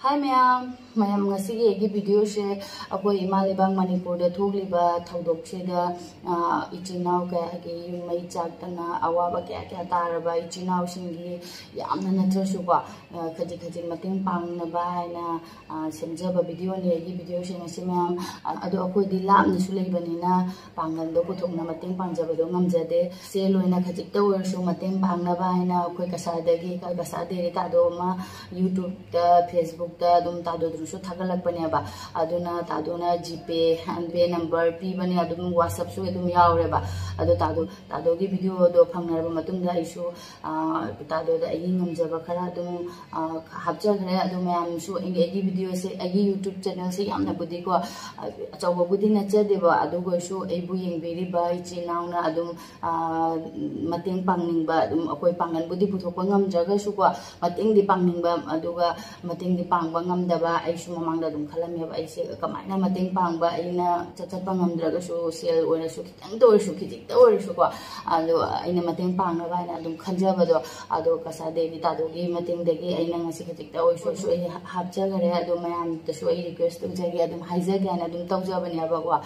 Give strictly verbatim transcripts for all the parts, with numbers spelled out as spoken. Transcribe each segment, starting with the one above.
ꯍꯥꯏ ꯃꯌꯥꯝ, ꯃꯌꯥꯝ ꯉꯁꯤꯒꯤ ꯑꯩꯒꯤ ꯚꯤꯗꯤꯑꯣꯁꯦ ꯑꯩꯈꯣꯏ ꯏꯃꯥ ꯂꯩꯕꯥꯛ ꯃꯅꯤꯄꯨꯔꯗ ꯊꯣꯛꯂꯤꯕ ꯊꯧꯗꯣꯛꯁꯤꯗ, ꯑ, ꯏꯆꯤꯟ ꯏꯅꯥꯎ ꯀꯌꯥꯒꯤ ꯌꯨꯝ ꯃꯩ ꯆꯥꯛꯇꯅ ꯑꯋꯥꯕ ꯀꯌꯥ ꯀꯌꯥ ꯇꯥꯔꯕ ꯏꯆꯤꯟ ꯏꯅꯥꯎꯁꯤꯡꯒꯤ ꯌꯥꯝꯅ ꯅꯠꯇ꯭ꯔꯁꯨꯀꯣ, ꯑ, ꯈꯖꯤꯛ ꯈꯖꯤꯛ ꯃꯇꯦꯡ ꯄꯥꯡꯅꯕ ꯍꯥꯏꯅ, ꯑ, ꯁꯦꯝꯖꯕ ꯚꯤꯗꯤꯑꯣꯅꯤ ꯑꯩꯒꯤ ꯚꯤꯗꯤꯑꯣꯁꯤꯡ ꯑꯁꯤ ꯃꯌꯥꯝ꯫ ꯑ-, ꯑꯗꯣ ꯑꯩꯈꯣꯏꯗꯤ ꯂꯥꯞꯅꯁꯨ ꯂꯩꯕꯅꯤꯅ ꯄꯥꯡꯒꯜꯗꯣ ꯄꯨꯊꯣꯛꯅ ꯃꯇꯦꯡ ꯄꯥꯡꯖꯕꯗꯣ ꯉꯝꯖꯗꯦ꯫ ꯁꯦꯜ ꯑꯣꯏꯅ ꯈꯖꯤꯛꯇ ꯑꯣꯏꯔꯁꯨ ꯃꯇꯦꯡ ꯄꯥꯡꯅꯕ ꯍꯥꯏꯅ ꯑꯩꯈꯣꯏ ꯀꯁꯥꯔꯗꯒꯤ, ꯀꯁꯥꯔ ꯗꯦꯔꯤ ꯇꯥꯗꯣ ꯑꯃ YouTube ꯇ, Facebook ꯇ ꯑꯗꯨꯝ ꯇꯥꯗꯣꯗꯨꯅꯁꯨ ꯊꯥꯒꯠꯂꯛꯄꯅꯦꯕ꯫ ꯑꯗꯨꯅ ꯇꯥꯗꯣꯅ GPay, PhonePe number ꯄꯤꯕꯅꯦ, ꯑꯗꯨꯝ WhatsApp ꯁꯨ ꯑꯗꯨꯝ ꯌꯥꯎꯔꯦꯕ꯫ ꯑꯗꯣ ꯇꯥꯗꯣ, ꯇꯥꯗꯣꯒꯤ ꯚꯤꯗꯤꯑꯣꯗꯣ ꯐꯪꯅꯔꯕ ꯃꯇꯨꯡꯗ ꯑꯩꯁꯨ, ꯑ, ꯇꯥꯗꯣꯗ ꯑꯩꯒꯤ ꯉꯝꯖꯕ ꯈꯔ ꯑꯗꯨꯝ, ꯑ, ꯍꯥꯞꯆꯈ꯭ꯔꯦ꯫ ꯑꯗꯣ ꯃꯌꯥꯝꯁꯨ ꯑꯩꯒꯤ, ꯑꯩꯒꯤ ꯚꯤꯗꯤꯑꯣꯁꯦ, ꯑꯩꯒꯤ YouTube channel ꯁꯦ ꯌꯥꯝꯅꯕꯨꯗꯤꯀꯣ, ꯑ, ꯑꯆꯧꯕꯕꯨꯗꯤ ꯅꯠꯆꯗꯦꯕ, ꯑꯗꯨ ꯑꯣꯏꯔꯁꯨ ꯑꯩꯕꯨ ꯌꯦꯡꯕꯤꯔꯤꯕ ꯏꯆꯤꯟ ꯏꯅꯥꯎꯅ ꯑꯗꯨꯝ, ꯑ, ꯃꯇꯦꯡ ꯄꯥꯡꯅꯤꯡꯕ, ꯑꯗꯨꯝ ꯑꯩꯈꯣꯏ ꯄꯥꯡꯒꯜꯕꯨꯗꯤ ꯄꯨꯊꯣꯛꯄ ꯉꯝꯗ꯭ꯔꯒꯁꯨꯀꯣ, ꯃꯇꯦꯡꯗꯤ ꯄꯥꯡꯅꯤꯡꯕ, ꯑꯗꯨꯒ ꯃꯇꯦꯡꯗꯤ ꯄꯥꯡꯕ ꯉꯝꯗꯕ ꯑꯩꯁꯨ ꯃꯃꯥꯡꯗ ꯑꯗꯨꯝ ꯈꯜꯂꯝꯃꯦꯕ꯫ ꯑꯩꯁꯦ ꯀꯃꯥꯏꯅ ꯃꯇꯦꯡ ꯄꯥꯡꯕ, ꯑꯩꯅ ꯆꯠ-, ꯆꯠꯄ ꯉꯝꯗ꯭ꯔꯒꯁꯨ, ꯁꯦꯜ ꯑꯣꯏꯔꯁꯨ, ꯈꯤꯇꯪꯗ ꯑꯣꯏꯔꯁꯨ, ꯈꯤꯖꯤꯛꯇ ꯑꯣꯏꯔꯁꯨꯀꯣ, ꯑꯗꯣ ꯑꯩꯅ ꯃꯇꯦꯡ ꯄꯥꯡꯅꯕ ꯍꯥꯏꯅ ꯑꯗꯨꯝ ꯈꯟꯖꯕꯗꯣ, ꯑꯗꯣ ꯀꯁꯥꯔ ꯗꯦꯔꯤ ꯇꯥꯗꯣꯒꯤ ꯃꯇꯦꯡꯗꯒꯤ ꯑꯩꯅ ꯉꯁꯤ ꯈꯖꯤꯛꯇ ꯑꯣꯏꯔꯁꯨ ꯑꯩ ꯍꯥꯞꯆꯈꯔꯦ꯫ ꯑꯗꯣ ꯃꯌꯥꯝꯗꯁꯨ ꯑꯩ request ꯇꯧꯖꯒꯦ, ꯑꯗꯨꯝ ꯍꯥꯏꯖꯒꯦ ꯍꯥꯏꯅ ꯑꯗꯨꯝ ꯇꯧꯖꯕꯅꯦꯕꯀꯣ꯫ ꯑ,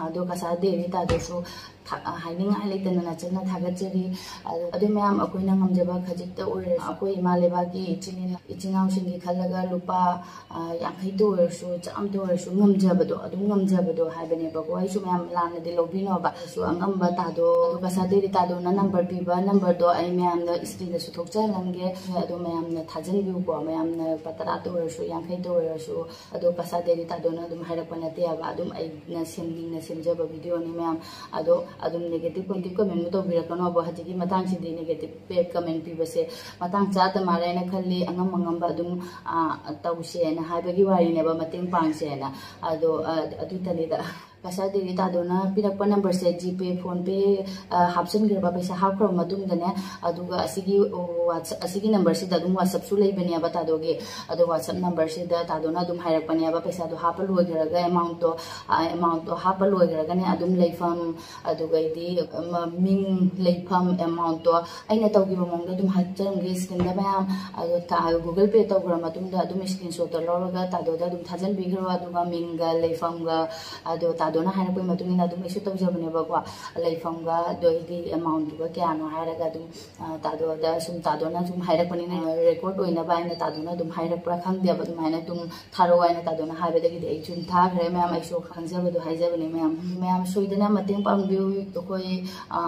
ꯑꯗꯣ ꯀꯁꯥꯔ ꯗꯦꯔꯤ ꯇꯥꯗꯣꯁꯨ ꯊꯥ-, ꯍꯥꯏꯅꯤꯡꯉꯥꯏ ꯂꯩꯇꯅ ꯅꯆꯟꯅ ꯊꯥꯒꯠꯆꯔꯤ꯫ ꯑꯗꯨ, ꯑꯗꯨ ꯃꯌꯥꯝ ꯑꯩꯈꯣꯏꯅ ꯉꯝꯖꯕ ꯈꯖꯤꯛꯇ ꯑꯣꯏꯔꯁꯨ ꯑꯩꯈꯣꯏ ꯏꯃꯥ ꯂꯩꯕꯥꯛꯀꯤ ꯏꯆꯤꯟ ꯏꯅꯥꯎ, ꯏꯆꯤꯟ ꯏꯅꯥꯎꯁꯤꯡꯒꯤ ꯈꯜꯂꯒ ꯂꯨꯄꯥ, ꯑ, ꯌꯥꯡꯈꯩꯇ ꯑꯣꯏꯔꯁꯨ, ꯆꯥꯝꯃꯇ ꯑꯣꯏꯔꯁꯨ ꯉꯝꯖꯕꯗꯣ, ꯑꯗꯨꯝ ꯉꯝꯖꯕꯗꯣ ꯍꯥꯏꯕꯅꯦꯕꯀꯣ꯫ ꯑꯩꯁꯨ ꯃꯌꯥꯝ ꯂꯥꯟꯅꯗꯤ ꯂꯧꯕꯤꯅꯣꯕ꯫ ꯑꯩꯁꯨ ꯑꯉꯝꯕ ꯇꯥꯗꯣ, ꯑꯗꯨ ꯀꯁꯥꯔ ꯗꯦꯔꯤ ꯇꯥꯗꯣꯅ number ꯄꯤꯕ number ꯗꯣ ꯑꯩ ꯃꯌꯥꯝꯅ screen ꯗꯁꯨ ꯊꯣꯛꯆꯍꯜꯂꯝꯒꯦ꯫ ꯑꯗꯣ ꯃꯌꯥꯝꯅ ꯊꯥꯖꯟꯕꯤꯌꯨꯀꯣ, ꯃꯌꯥꯝꯅ ꯂꯨꯄꯥ ꯇꯔꯥꯇ ꯑꯣꯏꯔꯁꯨ, ꯌꯥꯡꯈꯩꯇ ꯑꯣꯏꯔꯁꯨ꯫ ꯑꯗꯣ ꯀꯁꯥꯔ ꯗꯦꯔꯤ ꯇꯥꯗꯣꯅ ꯑꯗꯨꯝ ꯍꯥꯏꯔꯛꯄ ꯅꯠꯇꯦꯕ, ꯑꯗꯨꯝ ꯑꯩꯅ ꯁꯦꯝꯅꯤꯡꯅ ꯁꯦꯝꯖꯕ ꯚꯤꯗꯤꯑꯣꯅꯤ ꯃꯌꯥꯝ꯫ ꯑꯗꯣ ꯑꯗꯨꯝ negative negative comment ꯇꯧꯕꯤꯔꯛꯀꯅꯣꯕ꯫ ꯍꯧꯖꯤꯛꯀꯤ ꯃꯇꯥꯡꯁꯤꯗꯤ negative comment ꯄꯤꯕꯁꯦ ꯃꯇꯥꯡ ꯆꯥꯗ ꯃꯥꯜꯂꯦ ꯍꯥꯏꯅ ꯈꯜꯂꯤ꯫ ꯑꯉꯝ ꯑꯉꯝꯕ ꯑꯗꯨꯝ, ꯑ, ꯇꯧꯁꯦꯅ ꯍꯥꯏꯕꯒꯤ ꯋꯥꯔꯤꯅꯦꯕ, ꯃꯇꯦꯡ ꯄꯥꯡꯁꯦꯅ꯫ ꯑꯗꯣ, ꯑ, ꯑꯗꯨꯇꯅꯤꯗ꯫ ꯀꯁꯥꯗꯒꯤ ꯇꯥꯗꯣꯅ ꯄꯤꯔꯛꯄ ꯅꯝꯕꯔꯁꯦ ꯖꯤꯄꯦ, ꯐꯣꯟ ꯄꯦ, ꯑ, ꯍꯥꯞꯆꯤꯟꯈ꯭ꯔꯕ, ꯄꯩꯁꯥ ꯍꯥꯞꯈ꯭ꯔꯕ ꯃꯇꯨꯡꯗꯅꯦ, ꯑꯗꯨꯒ ꯑꯁꯤꯒꯤ, ꯑꯣ, WhatsApp, ꯑꯁꯤꯒꯤ ꯅꯝꯕꯔꯁꯤꯗ ꯑꯗꯨꯝ WhatsAppꯁꯨ ꯂꯩꯕꯅꯦꯕ ꯇꯥꯗꯣꯒꯤ꯫ ꯑꯗꯣ WhatsApp ꯅꯝꯕꯔꯁꯤꯗ ꯇꯥꯗꯣꯅ ꯑꯗꯨꯝ ꯍꯥꯏꯔꯛꯄꯅꯦꯕ, ꯄꯩꯁꯥꯗꯣ ꯍꯥꯞꯄ ꯂꯣꯏꯈ꯭ꯔꯒ, ꯑꯦꯃꯥꯎꯟꯠꯇꯣ, ꯑ, ꯑꯦꯃꯥꯎꯟꯠꯇꯣ ꯍꯥꯞꯄ ꯂꯣꯏꯈ꯭ꯔꯒꯅꯦ, ꯑꯗꯨꯝ ꯂꯩꯐꯝ, ꯑꯗꯨꯒꯩꯗꯤ, ꯃ-, ꯃꯤꯡ, ꯂꯩꯐꯝ, ꯑꯦꯃꯥꯎꯟꯠꯇꯣ ꯑꯩꯅ ꯇꯧꯈꯤꯕ ꯃꯑꯣꯡꯗ ꯑꯗꯨꯝ ꯍꯥꯞꯆꯔꯝꯒꯦ ꯁ꯭ꯀ꯭ꯔꯤꯟꯗ ꯃꯌꯥꯝ꯫ ꯑꯗꯣ ꯇꯥ-, Google Pay ꯇꯧꯈ꯭ꯔ ꯃꯇꯨꯡꯗ ꯑꯗꯨꯝ ꯁ꯭ꯀ꯭ꯔꯤꯟ ꯁꯣꯠꯇꯣ ꯂꯧꯔꯒ ꯇꯥꯗꯣꯗ ꯑꯗꯨꯝ ꯊꯥꯖꯤꯟꯕꯤꯈ꯭ꯔꯣ꯫ ꯑꯗꯨꯒ ꯃꯤꯡꯒ ꯂꯩꯐꯝꯒ, ꯑꯗꯣ ꯇꯥꯗꯣꯅ ꯍꯥꯏꯔꯛꯄꯒꯤ ꯃꯇꯨꯡ ꯏꯟꯅ ꯑꯗꯨꯝ ꯑꯩꯁꯨ ꯇꯧꯖꯕꯅꯦꯕꯀꯣ꯫ ꯂꯩꯐꯝꯒ, ꯑꯗꯣ ꯑꯩꯗꯤ ꯑꯦꯃꯥꯎꯟꯠꯇꯨꯒ ꯀꯌꯥꯅꯣ ꯍꯥꯏꯔꯒ ꯑꯗꯨꯝ, ꯑ, ꯇꯥꯗꯣꯗ ꯁꯨꯝ, ꯇꯥꯗꯣꯅ ꯁꯨꯝ ꯍꯥꯏꯔꯛꯄꯅꯤꯅ, ꯑ, ꯔꯦꯀꯣꯔꯗ ꯑꯣꯏꯅꯕ ꯍꯥꯏꯅ ꯇꯥꯗꯣꯅ ꯑꯗꯨꯝ ꯍꯥꯏꯔꯛꯄ꯭ꯔꯥ ꯈꯪꯗꯦꯕ, ꯑꯗꯨꯃꯥꯏꯅ ꯑꯗꯨꯝ ꯊꯥꯔꯛꯑꯣ ꯍꯥꯏꯅ ꯇꯥꯗꯣꯅ ꯍꯥꯏꯕꯗꯒꯤꯗꯤ ꯑꯩꯁꯨ ꯑꯗꯨꯝ ꯊꯥꯈ꯭ꯔꯦ ꯃꯌꯥꯝ꯫ ꯑꯩꯁꯨ ꯈꯪꯖꯕꯗꯣ ꯍꯥꯏꯖꯕꯅꯦ ꯃꯌꯥꯝ꯫ ꯃꯌꯥꯝ ꯁꯣꯏꯗꯅ ꯃꯇꯦꯡ ꯄꯥꯡꯕꯤꯌꯨ꯫ ꯑꯩꯈꯣꯏ, ꯑ,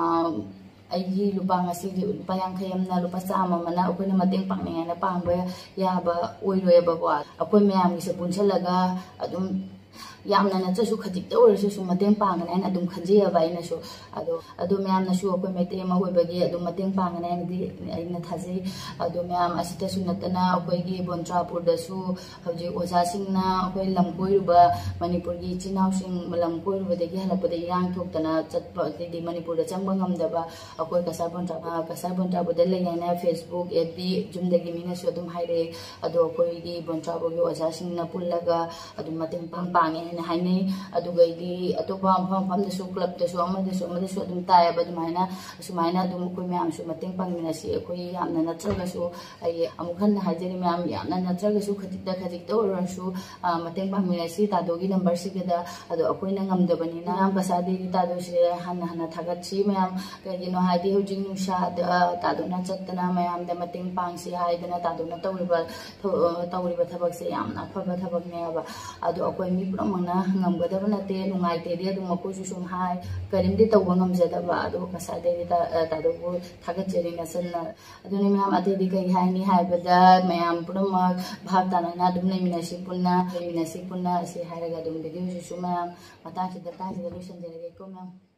ꯑꯩꯒꯤ ꯂꯨꯄꯥ ꯉꯁꯤꯒꯤ ꯂꯨꯄꯥ ꯌꯥꯡꯈꯩ ꯑꯃꯅ, ꯂꯨꯄꯥ ꯆꯥꯝꯃ ꯑꯃꯅ ꯑꯩꯈꯣꯏꯅ ꯃꯇꯦꯡ ꯄꯥꯡꯅꯤꯡꯉꯥꯏꯅ ꯄꯥꯡꯕ ꯌꯥꯕ ꯑꯣꯏꯔꯣꯏꯕꯀꯣ꯫ ꯑꯩꯈꯣꯏ ꯃꯌꯥꯝꯒꯤꯁꯦ ꯄꯨꯟꯁꯤꯜꯂꯒ ꯑꯗꯨꯝ ꯌꯥꯝꯅ ꯅꯠꯇ꯭ꯔꯁꯨ ꯈꯖꯤꯛꯇ ꯑꯣꯏꯔꯁꯨ ꯁꯨꯝ ꯃꯇꯦꯡ ꯄꯥꯡꯒꯅꯤ ꯍꯥꯏꯅ ꯑꯗꯨꯝ ꯈꯟꯖꯩꯑꯕ ꯑꯩꯅꯁꯨ꯫ ꯑꯗꯣ, ꯑꯗꯣ ꯃꯌꯥꯝꯅꯁꯨ ꯑꯩꯈꯣꯏ ꯃꯩꯇꯩ ꯑꯃ ꯑꯣꯏꯕꯒꯤ ꯑꯗꯨꯝ ꯃꯇꯦꯡ ꯄꯥꯡꯒꯅꯤ ꯍꯥꯏꯅꯗꯤ ꯑꯩꯅ ꯊꯥꯖꯩ꯫ ꯑꯗꯣ ꯃꯌꯥꯝ ꯑꯁꯤꯇꯁꯨ ꯅꯠꯇꯅ ꯑꯩꯈꯣꯏꯒꯤ ꯕꯣꯟꯆꯨꯔꯥꯄꯨꯔꯗꯁꯨ ꯍꯧꯖꯤꯛ ꯑꯣꯖꯥꯁꯤꯡꯅ ꯑꯩꯈꯣꯏ ꯂꯝ ꯀꯣꯏꯔꯨꯕ, ꯃꯅꯤꯄꯨꯔꯒꯤ ꯏꯆꯤꯟ ꯏꯅꯥꯎꯁꯤꯡ ꯂꯝ ꯀꯣꯏꯔꯨꯕꯗꯒꯤ ꯍꯜꯂꯛꯄꯗ ꯏꯔꯥꯡ ꯊꯣꯛꯇꯅ ꯆꯠꯄ, ꯑꯗꯩꯗꯤ ꯃꯅꯤꯄꯨꯔꯗ ꯆꯪꯕ ꯉꯝꯗꯕ ꯑꯩꯈꯣꯏ ꯀꯁꯥꯔ ꯕꯣꯟꯆꯨꯔꯥ-, ꯀꯁꯥꯔ ꯕꯣꯟꯆꯨꯔꯥꯄꯨꯔꯗ ꯂꯩ ꯍꯥꯏꯅ Facebook, FB, ꯌꯨꯝꯗꯒꯤ ꯃꯤꯅꯁꯨ ꯑꯗꯨꯝ ꯍꯥꯏꯔꯛꯑꯦ꯫ ꯑꯗꯣ ꯑꯩꯈꯣꯏꯒꯤ ꯕꯣꯟꯆꯨꯔꯥꯄꯨꯔꯒꯤ ꯑꯣꯖꯥꯁꯤꯡꯅ ꯄꯨꯜꯂꯒ ꯑꯗꯨꯝ ꯃꯇꯦꯡ ꯄꯥꯡ ꯄꯥꯡꯉꯦ ꯍꯥꯏꯅ ꯍꯥꯏꯅꯩ꯫ ꯑꯗꯨꯒꯩꯗꯤ ꯑꯇꯣꯞꯄ ꯃꯐꯝ ꯃꯐꯝꯗꯁꯨ, ꯀ꯭ꯂꯕꯇꯁꯨ, ꯑꯃꯗꯁꯨ ꯑꯃꯗꯁꯨ ꯑꯗꯨꯝ ꯇꯥꯏꯌꯦꯕ꯫ ꯑꯗꯨꯃꯥꯏꯅ, ꯑꯁꯨꯃꯥꯏꯅ ꯑꯗꯨꯝ ꯑꯩꯈꯣꯏ ꯃꯌꯥꯝꯁꯨ ꯃꯇꯦꯡ ꯄꯥꯡꯃꯤꯟꯅꯁꯤ꯫ ꯑꯩꯈꯣꯏ ꯌꯥꯝꯅ ꯅꯠꯇ꯭ꯔꯒꯁꯨ, ꯑꯩ ꯑꯃꯨꯛ ꯍꯟꯅ ꯍꯥꯏꯖꯔꯤ ꯃꯌꯥꯝ, ꯌꯥꯝꯅ ꯅꯠꯇ꯭ꯔꯒꯁꯨ ꯈꯖꯤꯛꯇ ꯈꯖꯤꯛꯇ ꯑꯣꯏꯔꯁꯨ, ꯑ, ꯃꯇꯦꯡ ꯄꯥꯡꯃꯤꯟꯅꯁꯤ ꯇꯥꯗꯣꯒꯤ ꯅꯝꯕꯔꯁꯤꯒꯗ꯫ ꯑꯗꯣ ꯑꯩꯈꯣꯏꯅ ꯉꯝꯗꯕꯅꯤꯅ ꯃꯌꯥꯝ ꯀꯁꯥꯗꯒꯤ ꯇꯥꯗꯣꯁꯦ ꯍꯟꯅ ꯍꯟꯅ ꯊꯥꯒꯠꯁꯤ ꯃꯌꯥꯝ꯫ ꯀꯩꯒꯤꯅꯣ ꯍꯥꯏꯗꯤ ꯍꯧꯖꯤꯛ ꯅꯨꯡꯁꯥꯗ ꯇꯥꯗꯣꯅ ꯆꯠꯇꯅ ꯃꯌꯥꯝꯗ ꯃꯇꯦꯡ ꯄꯥꯡꯁꯤ ꯍꯥꯏꯗꯅ ꯇꯥꯗꯣꯅ ꯇꯧꯔꯤꯕ ꯊꯕ-, ꯇꯧꯔꯤꯕ ꯊꯕꯛꯁꯦ ꯌꯥꯝꯅ ꯑꯐꯕ ꯊꯕꯛꯅꯦꯕ꯫ ꯑꯗꯣ ꯑꯩꯈꯣꯏ ꯃꯤ ꯄꯨꯝꯅꯃꯛꯅ ꯉꯝꯒꯗꯕ ꯅꯠꯇꯦ, ꯅꯨꯡꯉꯥꯏꯇꯦꯗꯤ ꯑꯗꯨꯝ ꯑꯩꯈꯣꯏꯁꯨ ꯁꯨꯝ ꯍꯥꯏ, ꯀꯔꯤꯝꯗꯤ ꯇꯧꯕ ꯉꯝꯖꯗꯕ꯫ ꯑꯗꯣ ꯉꯁꯥꯏꯗꯒꯤ ꯇꯥ-, ꯇꯥꯗꯣꯕꯨ ꯊꯥꯒꯠꯆꯔꯤ ꯅꯆꯟꯅ꯫ ꯑꯗꯨꯅꯤ ꯃꯌꯥꯝ, ꯑꯇꯩꯗꯤ ꯀꯔꯤ ꯍꯥꯏꯅꯤ ꯍꯥꯏꯕꯗ ꯃꯌꯥꯝ ꯄꯨꯝꯅꯃꯛ ꯚꯥꯞ ꯇꯥꯅꯅ ꯑꯗꯨꯝ ꯂꯩꯃꯤꯟꯅꯁꯤ ꯄꯨꯟꯅ, ꯂꯩꯃꯤꯟꯅꯁꯤ ꯄꯨꯟꯅ ꯑꯁꯤ ꯍꯥꯏꯔꯒ ꯑꯗꯨꯝ ꯚꯤꯗꯤꯑꯣꯁꯤꯁꯨ ꯃꯌꯥꯝ ꯃꯇꯥꯡꯁꯤꯗ, ꯃꯇꯥꯡꯁꯤꯗ ꯂꯣꯏꯁꯤꯟꯖꯔꯒꯦꯀꯣ ꯃꯌꯥꯝ꯫